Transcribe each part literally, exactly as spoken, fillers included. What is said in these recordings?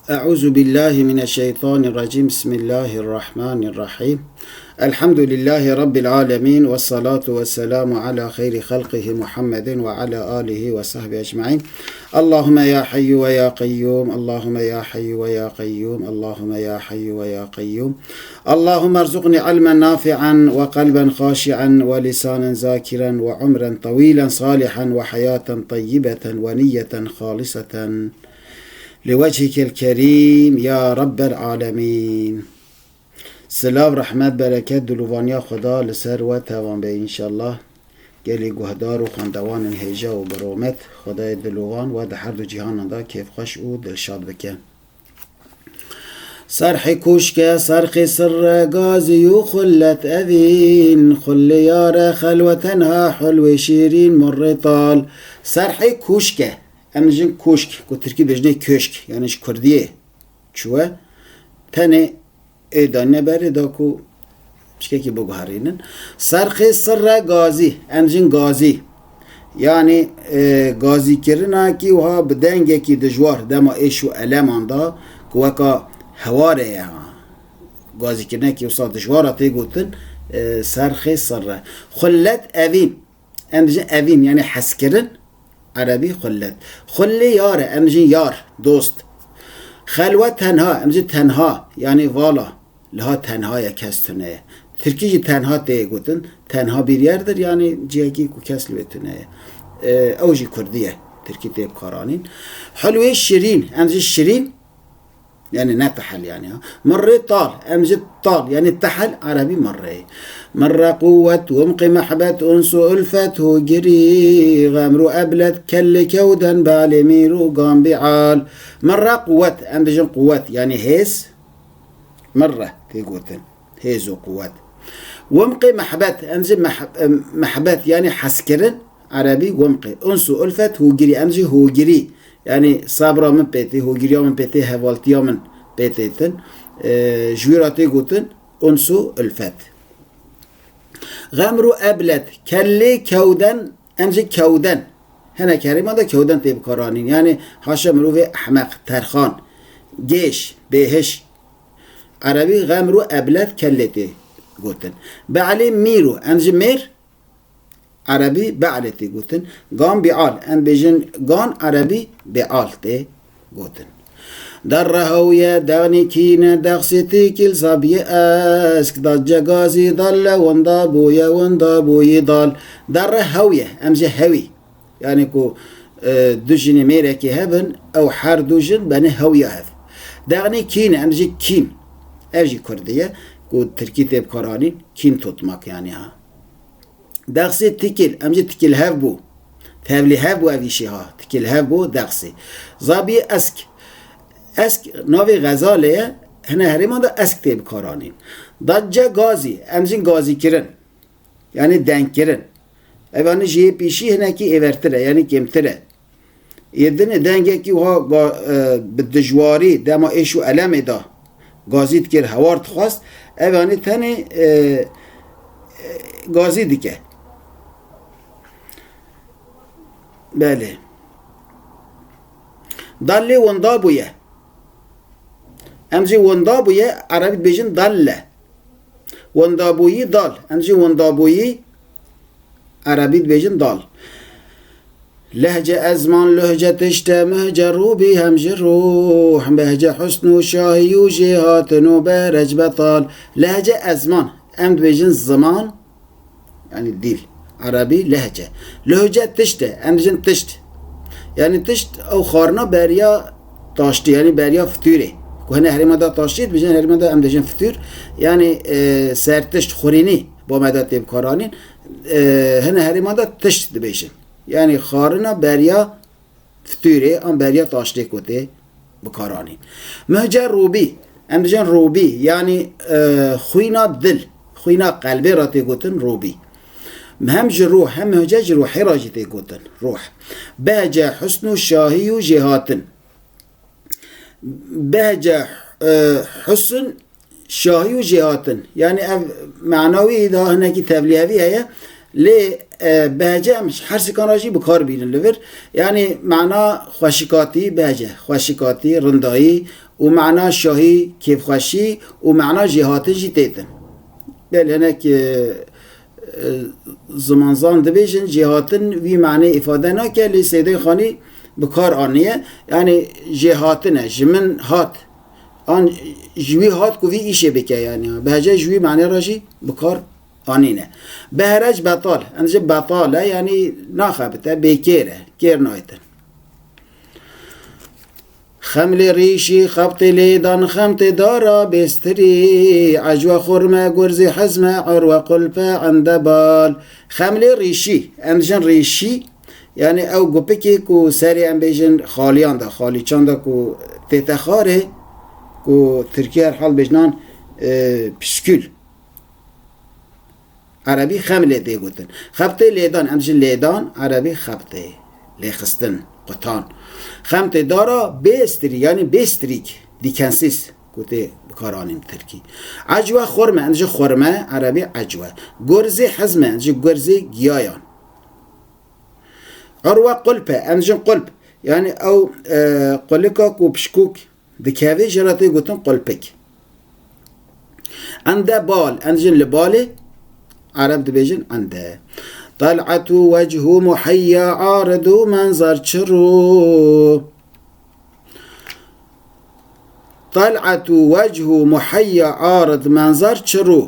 أعوذ بالله من الشيطان الرجيم. بسم الله الرحمن الرحيم. الحمد لله رب العالمين، والصلاة والسلام على خير خلقه محمد وعلى آله وصحبه أجمعين. اللهم يا حي ويا قيوم، اللهم يا حي ويا قيوم، اللهم يا حي ويا قيوم. اللهم ارزقني علما نافعا وقلبا خاشعا ولسانا ذاكرا وعمرا طويلا صالحا وحياة طيبة ونية خالصة لوجهك الكريم يا رب العالمين. Silav, rehmet, bereket, dilovaniya Xweda li ser we tevan be înşallah. Gelî guhdar û xwendewanên hêja û bi romet, Xwedayê dilovan we di her du cîhanan de kêfxweş û dilşad bike. Serhê koşke, serxê sirre, gazî û xullet evîn, xullê yare, xelwe tenha, hulwê şîrîn, murrê tal. Serhê koşke, em dijin koşk, ku tirkî dibêjinê köşk, yani ji kurdiyê çûye. Tenê ê danîne berê da ku pişkekî biguherînin. Serxê sirre gazî, em dijin gazî. Yani, e, gazîkirinakî wiha bi dengekî dijwar dema êş û eleman da ku weka heware ye ha. Gazîkirinekî wisa dijwar a tê gotin, e, serxê sirre. Xullet evîn. Em dijin evîn, yani hezkirin. Erebî xullet. Xullê yar e, em dijin yar, dost. Xelwe tenha, em dijin tenha, yani vala. Liha tenha ye, kes tune ye. Tirkî jî tenha tê gotin. Tenha bir yerdir, yani cihekî ku kes li wê tune ye. Ee, ew jî kurdî ye. Tirkî tê bikaranîn. Hulwê şirîn, em dijin şirîn, yani ne tehel yani ha. Mirrê tal, em ji tal, yani tehel erebî mirrê. Mirre quwwet, wimqî mehbet, uns û ulfet, hûgirî, xemr û eblet, kellê kewden, balê mîr û gambial. Mirre quwwet, em dijin quwwet, yani hêz, mirre tê gotin. Hêz û quwwet. Wimqê mehbet, em ji meh-, em, mehbet, yani hezkirin, erebî wimqê. Uns û ulfet, hûgirî, em ji hûgirî, yani sabra min pê tê, hûgiriya min pê tê, hevaltiya min pê tê tin. E, ji wî re tê gotin, uns û ulfet. Xemr û eblet, kellê kewden, em ji kewden. Hinek herêman de kewden tê bikaranîn. Yani haşa mirovê ehmeq, terxan, gêş, bêhiş. Erebî xemr û eblet kellê tê gotin. Be'lê mîr û, em ji mêr, erebî be'lê tê gotin. Gan bi'al, em bêjin gan, erebî bi'al tê gotin. Derre hewye, dexnî kîne, dexsê têkil, zabiyê esk, dacce gazî, dalle, winda bûye, winda bûyî dal. Derre hewye, em ji hewî. Yani ku, e, du jinê mêrekê hebin, ew her du jin benê hewya hev. Dexnî kîne, em ji kîn. Ev jî kurdî ye, ku tirkî tê bikaranîn, kîn tutmak yani ha. Dexsê tikil, em ji tikil hev bû. Tevlî hev bû ev îşê ha. Tikil hev bû, dexsê. Zabî esk. Esk navê xezalê ye, hine herêman de esk tê bikaranîn. Dacce gazî, em jin gazî kirin. Yani dengkirin. Ev anî ji yê pîşî hinekî êvertir e, yani kêmtir e. Yê dinê dengekî wiha ga-, e, bi dijwarî dema êş û elemê de gazî dikir, hewar dixwest, ev anî tenê, e, e, gazî dike. Belê. Dallê winda bûye. Em jî winda bûye, erebî dibêjin dalle. Wendabûyî dal. Em jî wendabûyî erebî dibêjin dal. Lehce ezman, luhce tişte, mihce rûbî hem ji rûh, behce husn û şahî û jêhatin û berec betal. Lehce ezman, em dibêjin ziman, yani dil. Erebî lehce. Luhce tişte, em dibêjin tişt. Yani tişt ew xwarina beriya taştî, yani beriya fitûrê. Ku hene herêma da taştî, dibêjin herêma da em dibêjin fitûr. Yani, e, sertişt, xurînî, bo me da tê bikaranîn. E, hene herêma da tişt dibêjin. Yani xwarina beriya fitûrê, an beriya taştê ku tê bikaranîn. Mihce rûbî, em dibêjin rûbî, yani, e, xwîna dil, xwîna qelbê re tê gotin rûbî. Hem ji rûh, hem mihce ji rûhê re jî tê gotin rûh. Behce, husn û şahî û jêhatin. Behce, e, husn, şahî û jêhatin. Yani ev mena wî da hinekî tevlîhevî heye. Lê, e, behece em ji her sikan re jî bi kar bînin li vir. Yanî mana xweşikatî behece, xweşikatî, rindayî û mana şahî, kêfxweşî û mana jêhatin jî têtin. Belê hinek, e, e, zimanzan dibêjin, jêhatin vî manê îfade nake, lê Seydê Xanî bi kar aniye. Yanî jêhatin e, ji min hat. An ji wî hat ku vî îşê bike yanî. Behece ji wî manê re jî bi kar anîne. Beherec betal. Em dibêjin betal e, yanî naxebite, bêkêr e, kêr naytin. Xemlê rîşî, xebtê lêdan, xemtê dara, bêstirî, ecwe xurme, gurzî hizme, urwe qulpe, ende bal. Xemlê rîşî, em dibêjin rîşî, yanî ew gupikê ku serê em bêjin xaliyan de, xalîçan de ku tête xarê, ku tirkî herhal bêjnan, e, pişkül. Erebî xemlê tê gotin. Xebtê lêdan, em dibêjin lêdan, erebî xebtê, lêxistin, qutan. Xemtê dara bêstirî, yanî bêstirîk, dîkensîz, ku tê bi kar anîn tirkî. Ecwe xurme, em dibêjin xurme, erebî ecwe. Gurzê hizme, em dibêjin gurzê giyayan. Urwe qulpe, em dibêjin qulp, yanî ew, e, qulika ku pişkûk dikeve, jê re tê gotin qulpik. Ende bal, em dibêjin li balê, Ereb dibêjin ende. Tel'etu wechu muheyya, aridu menzar çi rû. Tel'etu wechu muheyya, arid menzar çi rû.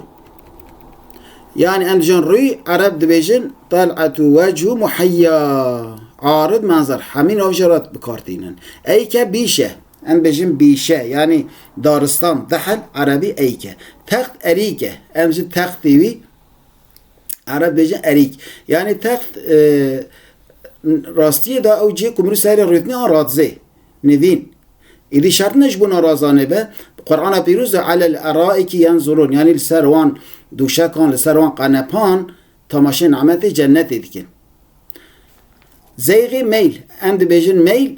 Yanî em dibêjin rûy, Ereb dibêjin tel'etu wechu muheyya, arid menzar. Hemî nav jê re bi kar tînin. Eyke bîşe. Em bêjin bîşe, yanî daristan, dehel, erebî eyke. Text erîke. Em ji textê wî, ereb bêjin erîk. Yanî text, e, rastiyê de ew cihê ku mirov serê rûtine an radzê, nivîn. Êdî şert ne ji bona razanê be. Qur'ana Pîroz de alel eraiki yenzurun. Yanî li ser wan dûşekan, li ser wan qenepan temaşê nimetê cennetê dikin. Zeyxê meyl. Em dibêjin meyl,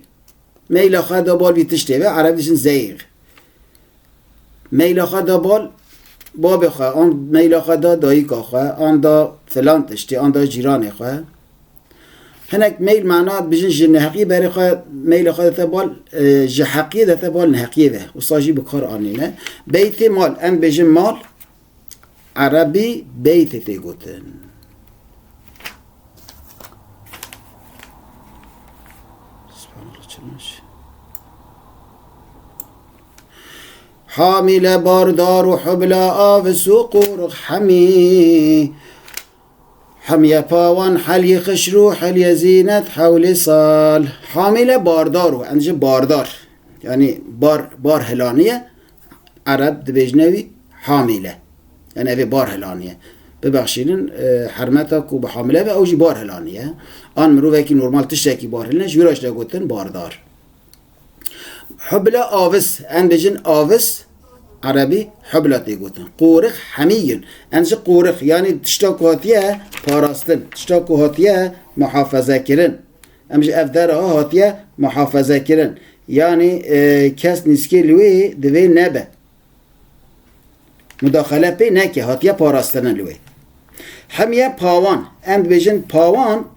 meyla xwe da bal vî tiştê ve, Ereb dibêjin zeyx. Meyla xwe da bal babê xwe, an meyla xwe da dayika xwe, an da filan tiştê, an da cîranê xwe. Hinek meyl mana dibêjin ji neheqiyê berê xwe, meyla xwe dete bal, e, ji heqiyê dete bal neheqiyê ve. Wisa jî bi kar anîne. Beytê mal, em dibêjin mal, Erebî beytê tê gotin. Subhanallah, çi demiş? Hamîle bardar û hubla avis û qûrix hemî. Hemîye pawan, helî xişrû, helîye zînet, hewlê sal. Hamîle bardar û, em dibêjin bardar. Yanî bar, bar hilaniye. Ereb dibêjine wî hamîle. Yanî ev ê bar hilaniye. Bibexşînin, e, hermeta ku bi hamile be, ew jî bar hilaniye. An mirovekî normal tiştekî bar hiline, ji wî re jî de gotin bardar. Hubla avis, em dibêjin avis, erebî hubla tê gotin. Qûrix hemî yin. Em dibêjin qûrix, yanî tişta ku hatiye parastin, tişta ku hatiye muhafeze kirin. Em ji ev dera hatiye muhafeze kirin. Yanî, e, kes nîskê li wê divê nebe. Mudaxele pê neke, hatiye parastin li wê. Hemiye pawan, em dibêjin pawan,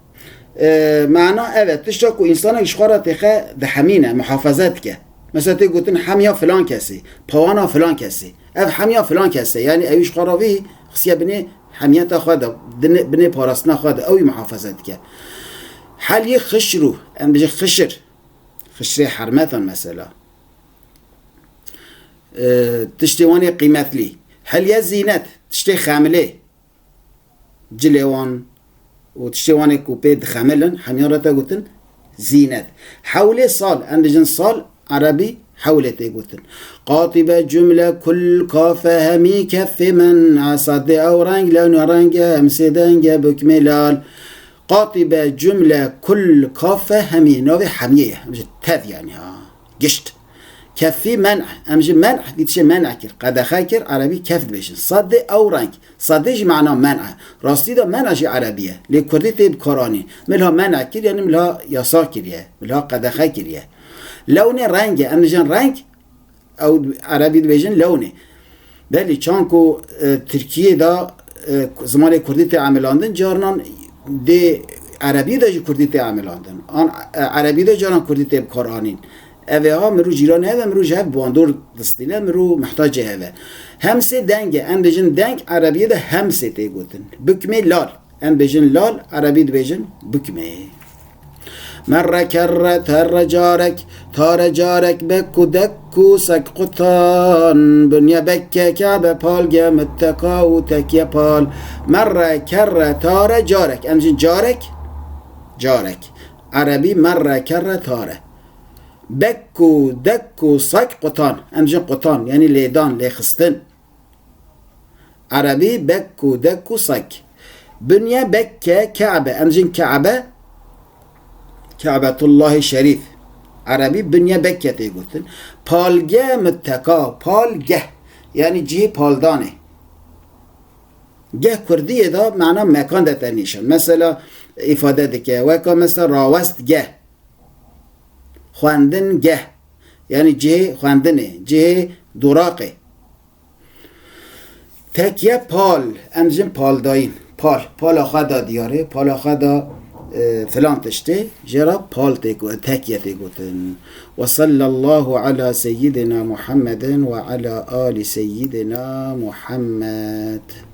e, mana ev e, tişta ku însanek ji xwe re têxe dihemîne, muhafaze dike. Mesela tê gotin hemiya filan kesê, pawana filan kesê. Ev hemiya filan kesê, yanî ew ji xwe re vî xistiye binê hemiyeta xwe de, dinê, binê parastina xwe de, ew jî muhafaze dike. Helî xişrû, em dibêjin xişir. Xişrê hermetan mesela. E, tiştê wan ê qîmetlî. Helye zînet, tiştê xemilê. Cilê wan û tiştê wan ê ku pê dixemilin, hemiyan re te gotin zînet. Hewlê sal, em dibêjin sal, erebî hewlê tê gotin. Qatîbe cumle kul kafe hemî kefê men'e, sadê ew reng, lewnê renge, hemsê denge, bukmê lal. Qatîbe cumle kul kafe hemî, navê hemiyê ye. Em ji tev yanî ha. Gişt. Kefî men'e. Em ji men'e, vî tiştê men'e kir. Qedexe kir, erebî kef dibêjin. Sadê ew reng. Sadê jî mana men'e. Rastî de men'e jî erebî ye. Lê kurdî tê bi kar anî. Milha men'e kir, yanî milha yasa kiriye. Milha qedexe kiriye. Lewnê reng e. Em dibêjin reng, ew erebî dibêjin lewnê. Belê çanku, e, Tirkiyê de, e, zimanê kurdî tê emilandin, carinan dê erebî de jî kurdî tê emilandin. An, e, erebî de carinan kurdî tê bikaranîn. Ev ê ha mirû cîranê hev e, mirû ji hev bandor distîne, mirû mihtacê hev e. Hemsê deng e. Em bêjin deng, erebiyê de hemsê tê gotin. Bikmê lal. Em bêjin lal, erebî dibêjin bikmê. Merre kerre terre carek, tare carek bek û dek û sek qutan. Binye bekke Kabe palge mitteka û tekye pal. Merre kerre tare carek. Em jin carek, carek. Erebî merre kerre tare. Bek û dek û sek qutan. Em jin qutan, yanî lêdan, lêxistin. Erebî bek û dek û sek. Binye bekke Kabe. Em jin Kabe, Kabetullahê Şerîf. Erebî binye bekke tê gotin. Palge mitteka, palgeh. Yanî cihê paldanê. Geh kurdiyê de mana mekan de te nîşan. Mesela îfade dike. Weka mesela rawestgeh. Xwendingeh. Yanî cihê xwendinê, cihê doraqê. Tekye pal, em jin paldayîn. Pal, pala xwe da diyarê, pala xwe da, e, filan tiştê, jê re pal tê go-, tekye tê gotin. Ve sallallahu ala seyyidina Muhammedin ve ala ali seyyidina Muhammed.